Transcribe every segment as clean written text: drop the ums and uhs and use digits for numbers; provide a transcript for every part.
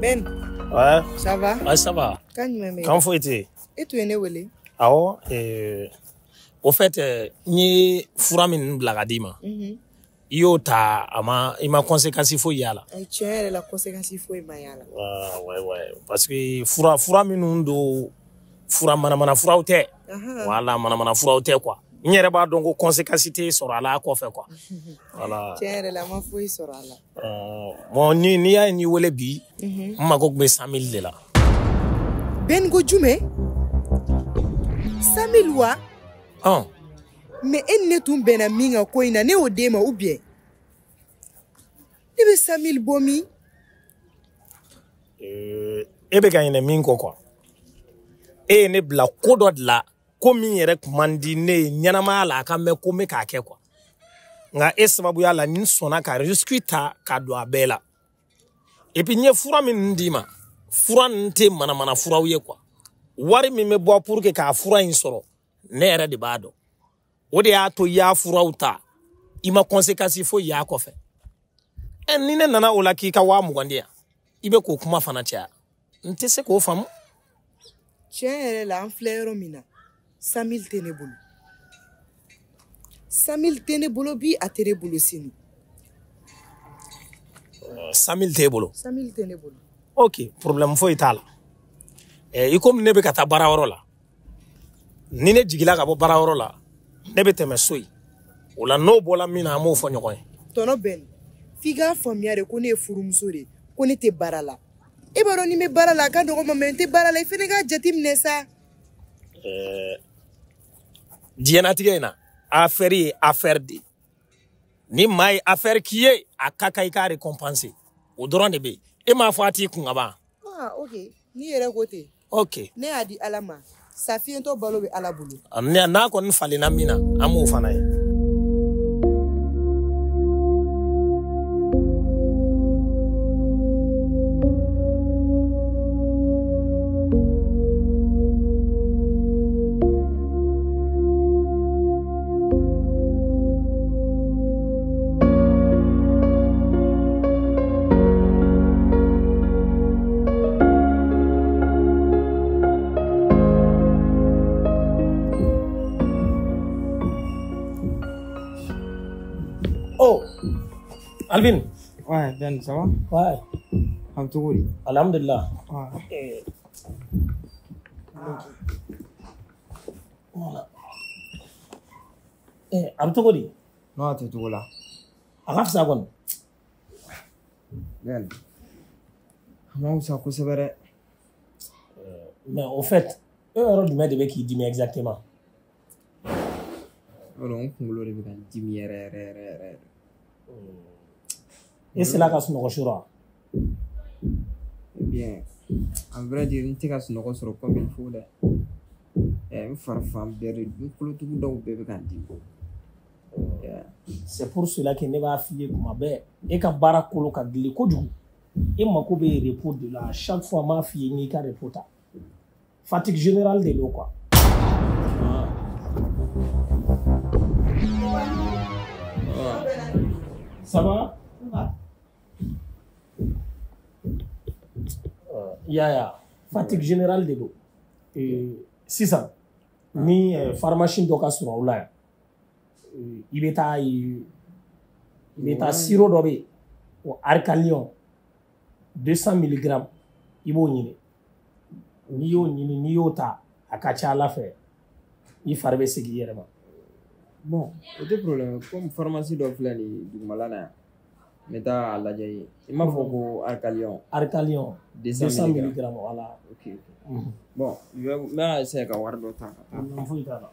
Ben. Ouais. Ça va? Ouais, ça va. Kan jumɛn bɛ yen? Kan foyi tɛ yen. E tun ye ne wele? Awɔ, au fait, n ye fura min bila ka d'i ma. I y'o ta, a ma, i ma conséquence foyi y'a la. Ayi, tiɲɛ yɛrɛ la, conséquence foyi ma y'a la. Ah, ouais, ouais. Parce que fura minnu don, fura manamana furaw tɛ. Voilà, manamana furaw tɛ quoi. N yɛrɛ b'a dɔn ko conséquence tɛ sɔrɔ a la kɔfɛ quoi. Voilà. Tiɲɛ yɛrɛ la, n ma foyi sɔrɔ a la. Bon, n'i y'a ye n'i wele bi, n mago tun bɛ 100 000 de la. Ben ko jumɛn? 100 000 wa? Ɔn. Mais e ni ne tun bɛnna min kan ko in na, ne y'o d'e ma ou bien? Ne bɛ 100 000 bɔ min? E bɛ ka ɲinɛ min kɔ quoi. E ye ne bila ko dɔ de la, ko min yɛrɛ tun man di ne ye ɲɛnamaya la, a ka mɛn ko n bɛ k'a kɛ quoi. Nka e sababuya la, n sɔnna ka risque ta ka don a bɛɛ la. Et puis n ye fura min d'i ma, fura ninnu tɛ manamana furaw ye quoi. Wari min bɛ bɔ pour que k'a fura in sɔrɔ, ne yɛrɛ de b'a dɔn. O de y'a to i y'a furaw ta, i ma conséquence foyi y'a kɔfɛ. Ɛ, ni ne nana o la k'i ka 20 000 di yan, i bɛ k'o kuma fana caya. N tɛ se k'o faamu. Tiɲɛ yɛrɛ la, an filɛ yɔrɔ min na, 100 000 tɛ ne bolo. 100 000 tɛ ne bolo bi, a tɛ ne bolo sini. 100 000 t'e bolo? 100 000 tɛ ne bolo. Ok, problème foyi t'a la. I komi ne bɛ ka taa baarayɔrɔ la, ni ne jigila ka bɔ baarayɔrɔ la, ne bɛ tɛmɛ so yen. O la n'o bɔla min na, an b'o fɔ ɲɔgɔn ye. Tɔnɔ Ben, f'i k'a faamuya de ko ne ye furumuso de ye, ko ne tɛ baara la. E b'a dɔn ni n bɛ baara la, a ka nɔgɔn ma, mais n tɛ baara la, i fana k'a jateminɛ sa. Diɲɛlatigɛ in na, affaire ye affaire de ye. Ni maa ye affaire k'i ye, a ka kan i k'a récompenser. O dɔrɔn de bɛ yen. E m'a fɔ a t'i kun ka ban. Ah, ok. N'i yɛrɛ ko ten. Ok. Ne y'a di Ala ma. Sa fiyentɔ balo bɛ Ala bolo. N'a kɔni falenna min na, an b'o fana ye. Oh, Alvin. Ouais, Ben, ça va? Ouais. Alhamdoulilah. Alhamdulillah. Ouais. Voilà. Eh, Abdougodi. Non, t'es tout là. A ka kɔni. Ben. A ma wusa kosɛbɛ dɛ. Mais au fait, e yɔrɔ jumɛn de bɛ k'i dimi exactement? Yɔrɔ n kunkolo de bɛ ka n dimi yɛrɛ yɛrɛ yɛrɛ yɛrɛ. E sera ka sunɔgɔ su rɔ? Eh bien, en vrai dire, n tɛ ka sunɔgɔ sɔrɔ comme il faut dɛ. N fari fan bɛɛ de, n kolotugudaw bɛɛ bɛ ka n dimi. C'est pour cela que ne b'a f'i ye kuma bɛɛ, e ka baara kolo ka gili kojugu. E mako bɛ repos de la. Chaque fois n b'a f'i ye n k'i ka repos ta. Fatigue générale de don quoi. Ça va? Ça va. Yaya, fatigue générale de don. Sisan, ni pharmacie dɔ ka surun aw la yan, i bɛ taa i bɛ taa sirop dɔ bɛ yen, o Arcalion 200 milligrammes, i b'o ɲini. N'i y'o ɲini, n'i y'o ta, a ka ca Ala fɛ, i fari bɛ segin i yɛrɛ ma. Bon, o tɛ problème, comme pharmacie dɔ filɛ nin ye dugumala na yan, n bɛ taa a lajɛ yen. I m'a fɔ ko Arcalion. Arcalion 200 milligrammes, voilà. Ok. Bon, n bɛ essayer ka wari dɔ ta ka taa. Problème foyi t'a la.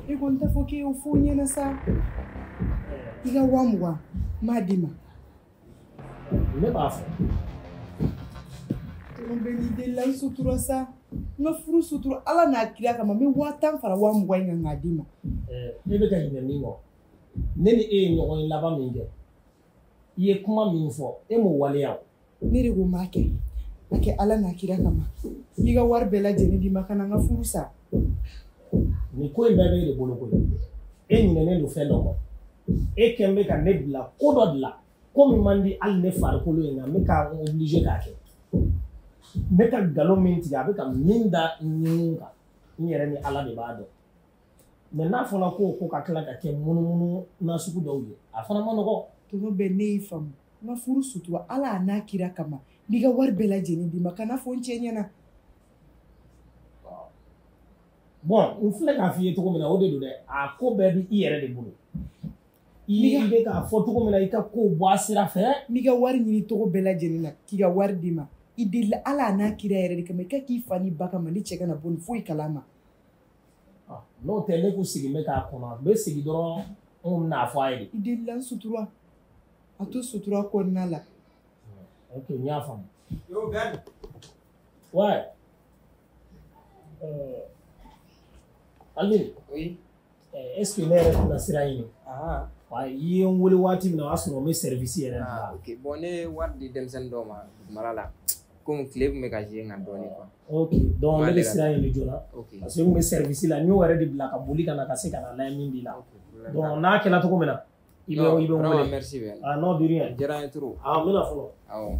E kɔni t'a fɔ k'e y'o fɔ n ɲɛna sa. I ka 20 000 n b'a d'i ma. Ne b'a fɔ. Tɔnɔ bɛ n'i delila n sutura sa. N ka furu sutura Ala n'a kira kama, n bɛ 10 000 fara 20 000 in kan k'a d'i ma. Ne bɛ ka ɲinɛ min kɔ, ne ni e ye ɲɔgɔn ye laban min kɛ, i ye kuma min fɔ, e m'o waleya o. Ne de ko n b'a kɛ. A kɛ Ala n'a kira kama. N b'i ka wari bɛɛ lajɛlen d'i ma ka na n ka furu sa. Nin ko in bɛɛ b'e de bolo koyi. E ɲinɛnen don fɛn dɔ kɔ. E kɛn bɛ ka ne bila ko dɔ de la. Ko min man di hali ne farikolo ye nka n bɛ ka n obligé k'a kɛ. N bɛ ka nkalon min tigɛ a bɛ ka min da n ɲin kan. N yɛrɛ ni Ala de b'a dɔn. Mais n'a fɔra ko ko ka tila ka kɛ munumunu nasugu dɔw ye, a fana ma nɔgɔn. Tonton Ben, ne y'i faamu. N ka furu sutura Ala a n'a kira kama. N b'i ka wari bɛɛ lajɛlen d'i ma, kana fɔ n cɛ ɲɛna. Bon, n filɛ k'a f'i ye cogo min na, o de don dɛ. A ko bɛɛ bɛ i yɛrɛ de bolo. I bɛ k'a fɔ cogo min na, i ka kow bɔ a sira fɛ. N b'i ka wari ɲini cogo bɛɛ lajɛlen na, k'i ka wari d'i ma. I delila Ala a n'a kira yɛrɛ de kama, i ka k'i fa n'i ba kama, ne cɛ kana bɔ nin foyi kalama. N'o tɛ ne kun sigi bɛ k'a kɔnɔ, n bɛ sigi dɔrɔn n kun bɛn'a fɔ a ye de. I delila n sutura, a to sutura kɔnɔna la. Ok, n y'a faamu. Yo Ben. Ouais. Alvin. Oui. Est-ce que ne yɛrɛ tɛna sira ɲini? Ah. Wa i ye n wele waati min na, o y'a sɔrɔ n bɛ service yɛrɛ de la. Ok, bon ne ye wari di denmisɛnnin dɔw ma dugumala la. Komi tile tun bɛ ka jouer n kan dɔɔnin quoi. Ok, donc ne bɛ sira ɲini joona. Ok. Parce que n kun bɛ service la, n y'o yɛrɛ de bila ka boli ka na ka se ka na lajɛ min b'i la. Donc n'a kɛra cogo min na, i bɛ n wele. Vraiment merci Ben. Ah non, de rien. Diyara n ye trop. Ah, n bɛna fɔlɔ. Awɔ.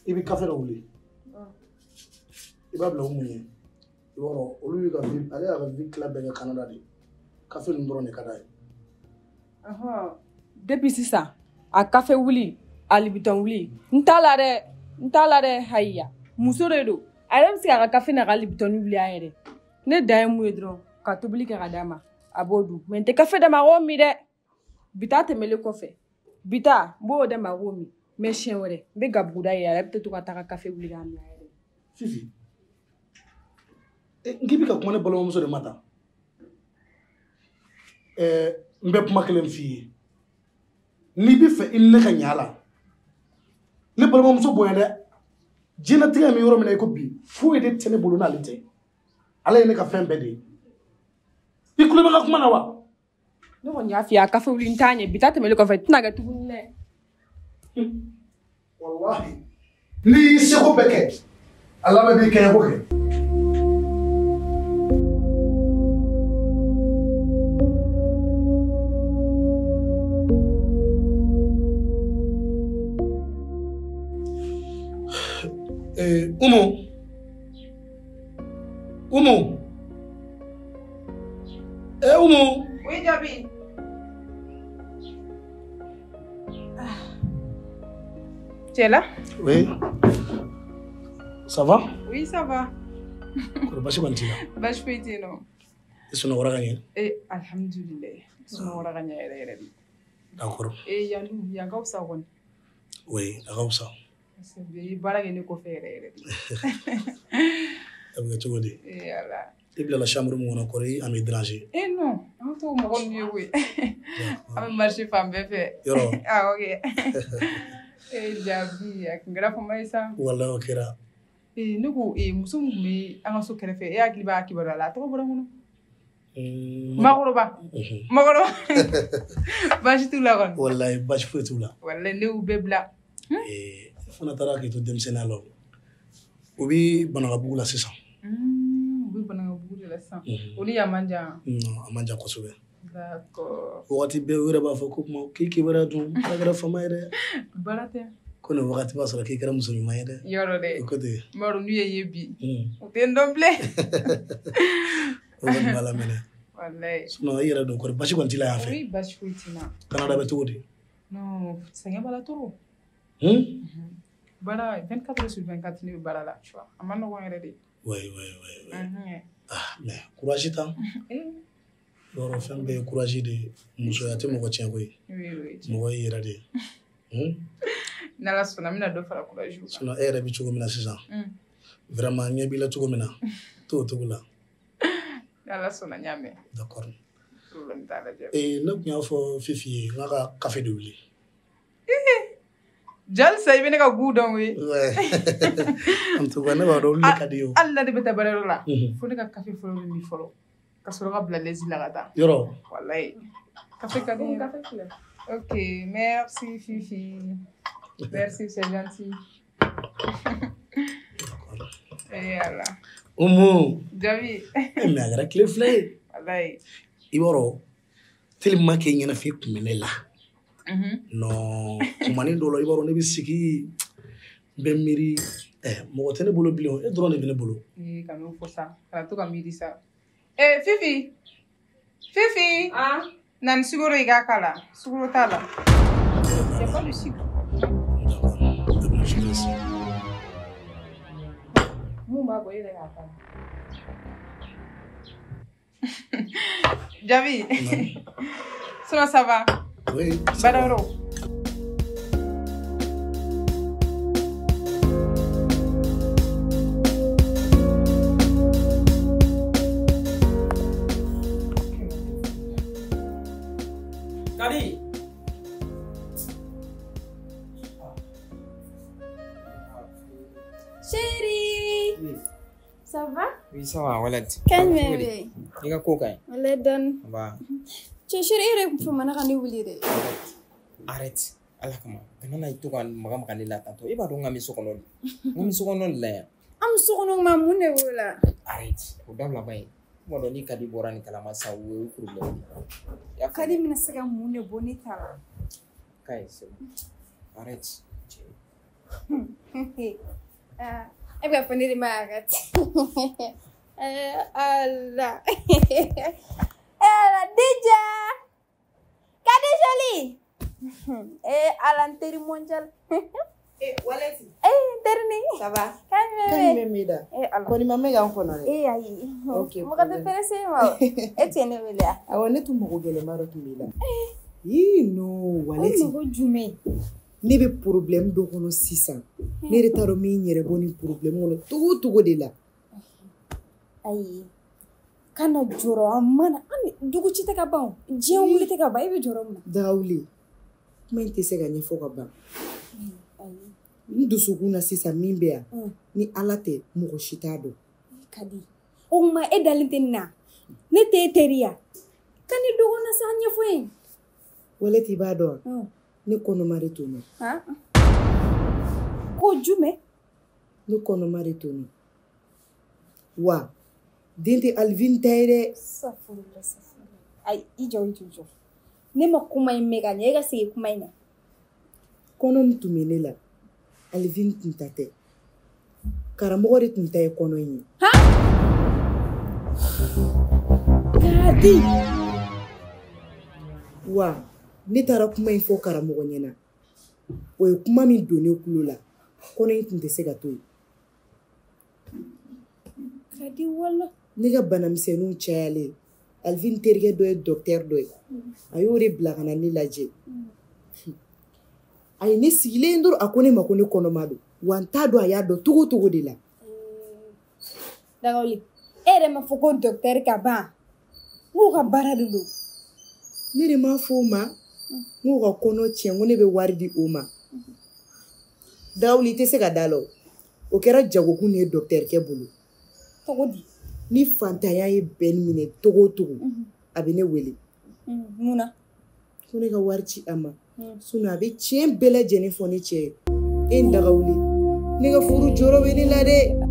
I bɛ kafe dɔ wuli, i b'a bila o mun ye, i b'a dɔn olu y'u ka vie, ale y'a ka vie tila bɛɛ kɛ Canada de, kafe ninnu dɔrɔn de ka d'a ye. Depuis sisan a kafe wuli a Lipton wuli n t'a la dɛ, n t'a la dɛ. Hayiya, muso de don, a yɛrɛ bɛ se k'a ka kafe n'a ka Lipton wuli a yɛrɛ. Ne dan ye mun ye dɔrɔn, ka tobili kɛ ka d'a ma, a b'o dun. Mais n tɛ kafe d'a ma a k'o min dɛ. Bi ta tɛmɛlen kɔfɛ, bi ta n b'o d'a ma a k'o min. Mais siɲɛ wɛrɛ n bɛ gabuguda ye, a yɛrɛ bɛ to ka taa ka kafe wuli k'a min a yɛrɛ. Fifi, n k'i bɛ ka kuma ne balimamuso de ma tan. N bɛ kuma kelen f'i ye, n'i bɛ fɛ i ni ne ka ɲɛ a la, ne balimamuso bonya dɛ. Diɲɛlatigɛ min yɔrɔ min na i ko bi, foyi de tɛ ne bolo n'ale tɛ. Ala ye ne ka fɛn bɛɛ de ye. I tulo bɛ n ka kuma na wa? Ne kɔni y'a f'i ye, a kafe wuli n t'a ɲɛ. Bi ta tɛmɛlen kɔfɛ, n tɛna kɛ tuguni dɛ. Wallahi, n'i y'i seko bɛɛ kɛ, a laban b'i kɛɲɛko kɛ. Umu, Umu, Umu. Oui, Jabi. Tu es là? Oui. Ça va? Oui, ça va. Basi kɔni t'i la? Basi foyi tɛ yen nɔ. I sunɔgɔra ka ɲɛ? Eh, alhamdulilayi. Sunɔgɔra ka ɲɛ yɛrɛ yɛrɛ de. D'accord. Eh, yan dun, yan ka fisa kɔni. Oui, a ka fisa. Parce que i ye baara kɛ ne kɔfɛ yɛrɛ yɛrɛ de. A bɛ kɛ cogo di? Eh, Ala. I bilala chambre min kɔnɔ kɔrɔ, a m'i déranger? Eh non, an t'o mɔgɔ ninnu ye koyi. An bɛ marché fan bɛɛ fɛ. Yɔrɔ? Ah, ok. Eh, Jabi, a kun kɛra fama ye sa. Walahi o kɛra. Eh, ne ko muso min tun bɛ an ka so kɛrɛfɛ, e hakili b'a kibaruya la, a tɔgɔ bɔra n kɔnɔ. Makɔrɔba. Makɔrɔba. Baasi t'u la kɔni? Walahi baasi foyi t'u la. Walahi ne y'u bɛɛ bila. Eh, fana taara k'i to denmisɛnninya la o. U bɛ Banakabugu la sisan. U bɛ Banakabugu de la sisan. O ni yan man jan? Non, a man jan kosɛbɛ. D'accord. Wagati bɛɛ u yɛrɛ b'a fɔ ko kuma k'i kibaruya dun, k'a kɛra fama ye dɛ. Baara tɛ. Ko nin wagati b'a sɔrɔ k'i kɛra muso ɲuman ye dɛ. Yɔrɔ dɛ. O ko ten. N b'a dɔn n'u ye n ye bi, u tɛ n dɔn bilen. O kɔni b'a la mɛnɛ. Walayi. Sinon i yɛrɛ dun kɔri basi kɔni t'i la yan fɛ? Oui, basi foyi tɛ n na. Canada bɛ cogo di? Non, sɛgɛn b'a la trop. Baara 24 heures sur 24 ne bɛ baara la, tu vois. A ma nɔgɔn yɛrɛ de. Oui, oui, oui, oui. Ah, mais courage tan. Yɔrɔ fɛn bɛɛ ye courage de ye. Musoya tɛ mɔgɔ tiɲɛ koyi. Oui, oui. Mɔgɔ y'i yɛrɛ de ye. N'Ala sɔnna, n bɛna dɔ fara courage kan. Sinon e yɛrɛ bɛ cogo min na sisan, vraiment ɲɛ b'i la cogo min na, t'o cogo la. N'Ala sɔnna, n y'a mɛn. D'accord. Problème t'a la jaabi. Ne tun y'a fɔ Fifi ye n k'a ka kafe de wuli. Jalisa i bɛ ne ka goût dɔn koyi. En tout cas ne b'a dɔn olu de ka di ye o. Hali n'a ne bɛ taa baarayɔrɔ la. Fo ne ka kafe fɔlɔ bɛ min fɔlɔ. Ka sɔrɔ ka bila lɛsi la ka taa. Yɔrɔ. Walayi. Kafe ka di n ye. Kafe filɛ. Ok, merci Fifi. Merci, c'est gentil. Eh Allah. Umu. Jaabi. Mais a kɛra tile fila ye. Walayi. I b'a dɔn tellement que ɲɛnafin tun bɛ ne la. Non, kumanin dɔw la i b'a dɔn ne bɛ sigi n bɛ miiri mɔgɔ tɛ ne bolo bilen e dɔrɔn de bɛ ne bolo. Ee ka n'o fɔ sa kana to ka miiri sa. Ee Fifi. Fifi. Ah. Na ni sukaro i k'a k'a la sukaro t'a la. C'est pas du sucre. D'accord. Je laisse. Mun b'a bɔ e yɛrɛ k'a k'a la. Jaabi. Sinon ça va. Oui. Baarayɔrɔ. Kadi. Chérie. Oui. Ça va? Oui, ça va, Wallet. Kan jumɛn bɛ yen? I ka ko ka ɲi. Walayi dɔɔni. Nba. Cɛ chérie e yɛrɛ kun famana ka ne wuli dɛ. Arrête. Ala kama. Kana na i to ka maga maga ne la tantɔ. E b'a dɔn n ka bɛ so kɔnɔ de. N ka bɛ so kɔnɔ de la yan. An bɛ so kɔnɔ ma mun de b'o la? Arrête. O dabila ba ye. I b'a dɔn ni Kadi bɔra nin kalama sa o ye problème ye. Kadi bɛna se ka mun de bɔ ne ta la? Ka ɲi c'est bon. Arrête. E bɛ ka fɔ ne de ma arrête. Allah. Ala Dija. Kadi jolie. Eh ala n teri mondial. Eh Waleti. Eh n terini. Ça va? Kan jumɛn bɛ da? Eh ala. Kɔni ma mɛn ka n kɔnɔ dɛ. Eh ayi. Ok. Mɔgɔ tɛ pressé ma o. E tun ye ne wele wa? Awɔ ne tun mago gɛlɛnba dɔ tun b'i la. Ii non Waleti. O mago jumɛn? Ne bɛ problème dɔ kɔnɔ sisan. Ne yɛrɛ t'a dɔn min yɛrɛ bɔ nin problème kɔnɔ togo o togo de la. Ayi. Kana jɔrɔ a mana an dugu ci tɛ ka ban o. Diɲɛ wuli tɛ ka ban e bɛ jɔrɔ mun na? Dagawuli kuma in tɛ se ka ɲɛfɔ ka ban. N dusukun na sisan min bɛ yan ni Ala tɛ mɔgɔ si t'a dɔn. Kadi o tuma e dalen tɛ nin na ne tɛ e teri ya ka ne dɔgɔ na sa ɲɛfɔ ye. Waleti i b'a dɔn ne kɔnɔma de to nɔ. Ko jumɛn? Ne kɔnɔma de to nɔ wa den tɛ Alvin ta ye dɛ. Safurula safurula ayi i jɔ i jɔ i jɔ ne ma kuma in mɛn ka ɲɛ e ka segin kuma in na. Kɔnɔ min tun bɛ ne la Alvin tun ta tɛ karamɔgɔ de tun ta ye kɔnɔ in ye. Kadi. Wa ne taara kuma in fɔ karamɔgɔ ɲɛna o ye kuma min don ne kulo la kɔnɔ in tun tɛ se ka to yen. Kadi wala. Ne ka banamisɛnninw cayalen Alvin terikɛ dɔ ye docteur dɔ ye a y'o de bila ka na ne lajɛ. A ye ne sigilen dɔrɔn a ko ne ma ko ne kɔnɔma don wa n t'a dɔn a y'a dɔn togo o togo de la. Dagawuli e yɛrɛ ma fɔ ko docteur ka ban n k'o ka baara de don. Ne de m'a fɔ o ma n k'o ka kɔnɔ tiɲɛ n ko ne bɛ wari di o ma. Dagawuli i tɛ se ka da la o. O kɛra jagokun de ye docteur kɛ bolo. Togo di? Ni fantanya ye bɛn minɛ togo o togo a bɛ ne wele. Mun na? Ko ne ka wari ci a ma. Sinon a bɛ tiɲɛ bɛɛ lajɛlen fɔ ne cɛ ye. E n Dagawuli ne ka furu jɔrɔ bɛ ne la dɛ.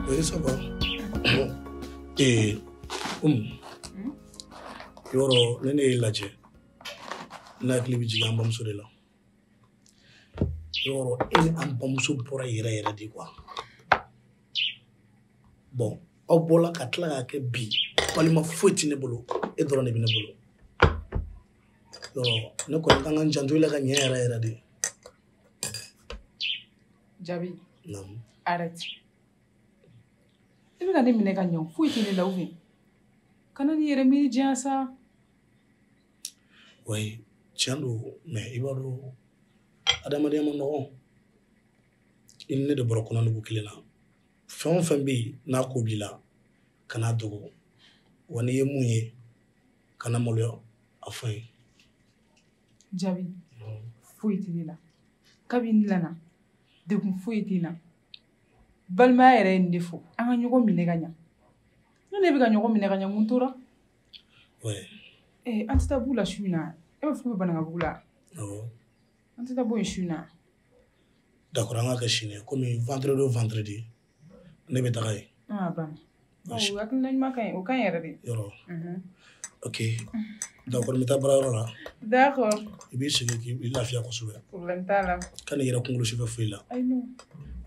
Oui, ça va. Yɔrɔ ne ne y'i lajɛ ne hakili bɛ jigin an bamuso de la. Yɔrɔ e ni an bamuso bɔra yɛrɛ yɛrɛ de quoi. Bon aw bɔla ka tila k'a kɛ bi walima foyi tɛ ne bolo e dɔrɔn de bɛ ne bolo. Yɔrɔ ne kɔni kan ka n janto i la ka ɲɛ yɛrɛ yɛrɛ de. Jabi. Naamu. Arrête. I bɛ ka ne minɛ ka ɲɛ foyi tɛ ne la ou bien? Kana n'i yɛrɛ miiri diya sa. Oui, tiɲɛ don, mais i b'a dɔn adamadenya ma nɔgɔn. I ni ne de bɔra kɔnɔnugu kelen na. Fɛn o fɛn bɛ yen n'a ko b'i la, kana dogo. Wa n'i ye mun ye, kana maloya a fɔ n ye. Jabi, foyi tɛ ne la. Kabini n nana, degun foyi tɛ n na. Balimaya yɛrɛ ye nin de fɔ. An ka ɲɔgɔn minɛ ka ɲa. Ne ne bɛ ka ɲɔgɔn minɛ ka ɲa, mun tora? Ouais. An tɛ taa b'u la su in na. E b'a fɔ k'u bɛ Banankabugu la. Awɔ. An tɛ taa bɔ yen su in na. D'accord, an k'a kɛ sini ye. Komi vendredi o vendredi, ne bɛ taga yen. Ah, banna. O hakilina ɲuman ka ɲi, o ka ɲi yɛrɛ de. Yɔrɔ. Ok. D'accord, n bɛ taa baarayɔrɔ la. D'accord. I b'i sigi k'i lafiya kosɛbɛ. Problème t'a la. Kan'i yɛrɛ kunkolo sufɛ foyi la. Ayi non.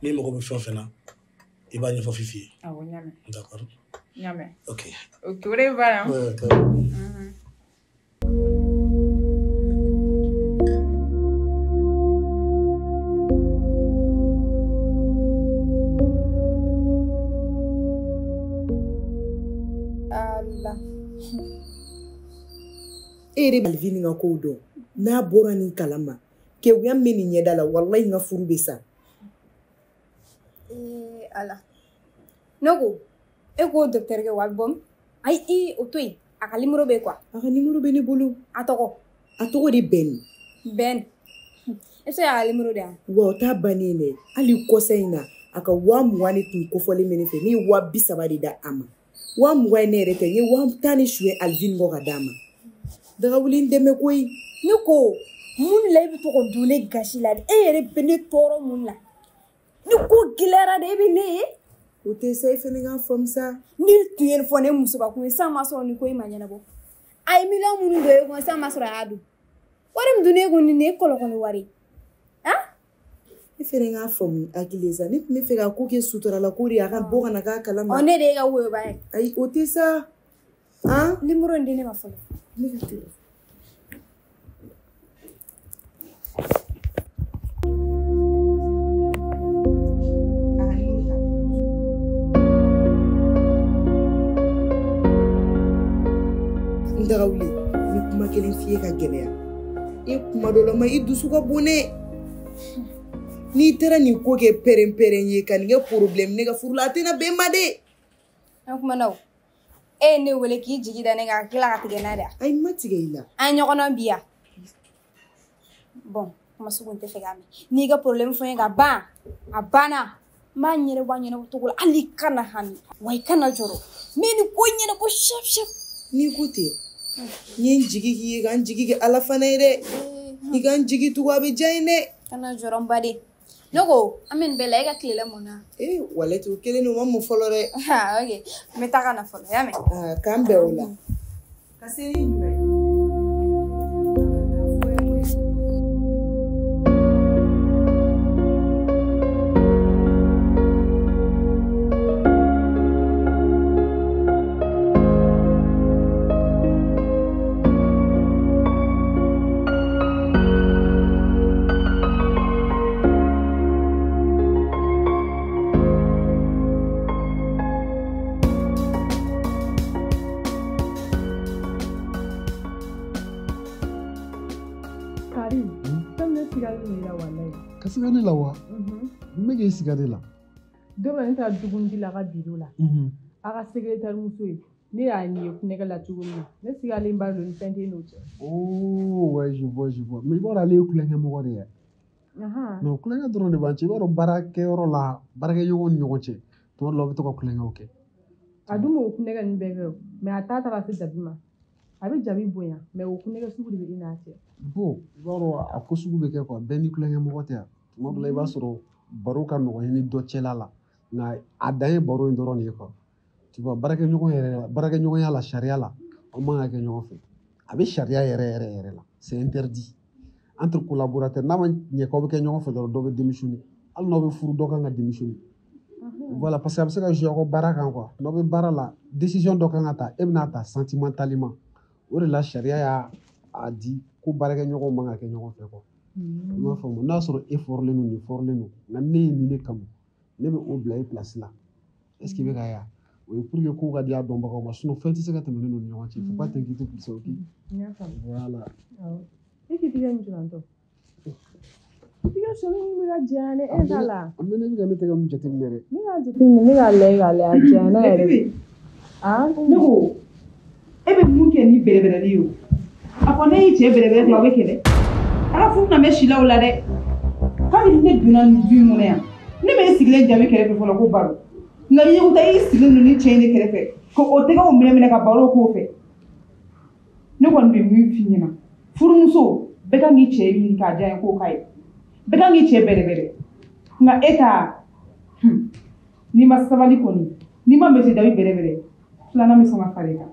N'i mago bɛ fɛn o fɛn na, i b'a ɲɛfɔ Fifi ye. Awɔ, n y'a mɛn. D'accord. N y'a mɛn. Ok. Ok, o de b'a la. Ouais, ok. Ala. E yɛrɛ bɛ Alvin ka kow dɔn. N'a bɔra nin kalama, kewuya min bɛ nin ɲɛda la, walayi n ka furu bɛ sa. Ala. Ne ko, e ko docteur kɛ wari bɔ min? Ayi, i o to yen. A ka numéro bɛ yen quoi. A ka numéro bɛ ne bolo. A tɔgɔ? A tɔgɔ de Bɛn. Bɛn. E bɛ se k'a ka numéro di yan? Wa o t'a bannen dɛ. Hali kɔsa in na, a ka 20,000 de tun kofɔlen bɛ ne fɛ. Ne ye 30,000 de da a ma. 20,000 in ne yɛrɛ tɛ, n ye 10,000 de suɲɛ Alvin kɔ ka d'a ma. Dagawuli n dɛmɛ koyi. Ne ko, mun la e bɛ to ka don ne gasi la de? E yɛrɛ bɛ ne tɔɔrɔ mun la? Ni ko gɛlɛyara de, e bɛ ne ye? O tɛ sa, e fana k'a faamu sa. Ni tun ye nin fɔ ne musoba kun ye, sisan ma sɔrɔ nin ko in ma ɲɛnabɔ. A ye miliyɔn minnu don e kun, sisan ma sɔrɔ a y'a dun. Wari min dun e kun, nin ye kɔlɔkɔlɔ wari ye. Han? E fana k'a faamu hakili sa. Ne tun bɛ fɛ ka ko kɛ suturala ko de ye, a ka bɔ ka na k'a kalama. Ɔ, ne de ye ka woyoba ye. Ayi, o tɛ sa. Han? Numéro in di ne ma fɔlɔ. Ne ka telefɔni. N Dagawuli, n bɛ kuma kelen f'i ye ka gɛlɛya. E kuma dɔ la ma, i dusu ka bon dɛ. N'i taara nin ko kɛ pɛrɛn-pɛrɛn ye ka nin kɛ problème ne ka furu la, a tɛna bɛn ma dɛ. An kumana o. E ye ne wele k'i jigi da ne kan ka tila ka tigɛ n na de wa? Ayi, n ma tigɛ i la. An ye ɲɔgɔn dɔn bi yan. Bon, kuma sugu n tɛ fɛ k'a mɛn. N'i ka problème fɔ n ye ka ban, a banna. N b'a ɲɛnabɔ a ɲɛnabɔ cogo la, hali i kana hami, wa i kana jɔrɔ. N bɛ nin ko ɲɛnabɔ sharp sharp. N'i ko ten, n ye n jigi k'i ye ka n jigi kɛ Ala fana ye dɛ. I ka n jigi tugu, a bɛ diya n ye dɛ. Kana jɔrɔ n baden. Ne ko, an bɛ nin bɛɛ la, e ka tilela mun na? Ee, walayi o kelen don, o ma mɔ fɔlɔ dɛ. Ok, n bɛ taa ka na fɔlɔ, i y'a mɛn? K'an bɛn o la. Ka se ni jumɛn ye? Ka siga ne la wa? N bɛ k'e siga ne la. Don dɔ ne taara dumuni la a ka biro la. A ka secrétaire muso ye, ne y'a ye kunnɛgɛ la cogo min na, ne sigalen b'a don ni fɛn tɛ n'o cɛ. Oh ouais, je vois, je vois. Mais i b'a dɔn ale ye kulonkɛ mɔgɔ de ye. Non, kulonkɛ dɔrɔn de b'an cɛ. I b'a dɔn baarakɛyɔrɔ la, baarakɛɲɔgɔnw ni ɲɔgɔn cɛ, tuma dɔ la aw bɛ to ka kulonkɛw kɛ. A dun b'o kunnɛgɛ ninnu bɛɛ kɛ o, mais a ta taara se Jabi ma. A bɛ Jabi bonya, mais o kunnɛgɛ sugu de bɛ i n'a cɛ. Bon, i b'a dɔn a ko sugu bɛ kɛ quoi, bɛɛ ni kulonkɛ mɔgɔ tɛ yan. Tuma dɔ la i b'a sɔrɔ baro ka nɔgɔn i ni dɔ cɛla la, nka a dan ye baro in dɔrɔn de ye quoi. Tu vois, baarakɛɲɔgɔn yɛrɛ, baarakɛɲɔgɔnya la, sariya la, aw man ka kɛ ɲɔgɔn fɛ. A bɛ sariya yɛrɛ yɛrɛ yɛrɛ la, c'est interdit. Entre collaborateurs, n'a ma ɲɛ k'aw bɛ kɛ ɲɔgɔn fɛ dɔrɔn, dɔ bɛ démissionner. Hali n'aw bɛ furu, dɔ kan ka démissionner. Voilà, parce que a bɛ se ka jouer aw ka baara kan quoi. N'aw bɛ baara la, décision dɔ kan ka ta, e bɛna ta sentimentalement. O de la sariya y'a a di ko baarakɛɲɔgɔnw man ka kɛ ɲɔgɔn fɛ quoi. I m'a faamu, n'a sɔrɔ e fɔrilen don, nin fɔrilen don, nka ne ye nin de kanu, ne bɛ o bila e place la. Est ce que i bɛ ka ye wa? O ye pour que kow ka di a dɔnbagaw ma, sinon fɛn tɛ se ka tɛmɛ ne n'u ni ɲɔgɔn cɛ. Faut pas t'inquiéter pour ça, ok? N y'a faamu. Voilà. Awɔ. E k'i tigɛ nin jurantɔ. I tigɛ sɔmi min bɛ ka janya ne e t'a la. A mɛnna, i bɛ ka ne tɛgɛ mun jateminɛ dɛ. Ne k'a jateminɛ, ne k'a lajɛ k'a lajɛ, a janyana yɛrɛ de. Aa Ne ko e bɛ mun kɛ ni bɛrɛbɛrɛli ye o? A fɔ ne y'i cɛ bɛrɛbɛrɛ ten, aw bɛ kɛlɛ. Ala furu na bɛ si la o la dɛ. Kabini ne donna nin du in kɔnɔ yan, ne bɛ e sigilen Jabi kɛrɛfɛ fɔlɔ ko baro. Nka i ye taa i sigilen don ni cɛ in de kɛrɛfɛ ko o tɛgɛw minɛ minɛ ka baro k'o fɛ. Ne kɔni bɛ min f'i ɲɛna, furumuso bɛɛ kan k'i cɛ ɲini k'a diya ye k'o k'a ye. Bɛɛ kan k'i cɛ bɛrɛbɛrɛ. Nka e ta, n'i ma sabali kɔni, n'i ma Monsieur Jabi bɛrɛbɛrɛ, filanan bɛ sɔn ka fara i kan.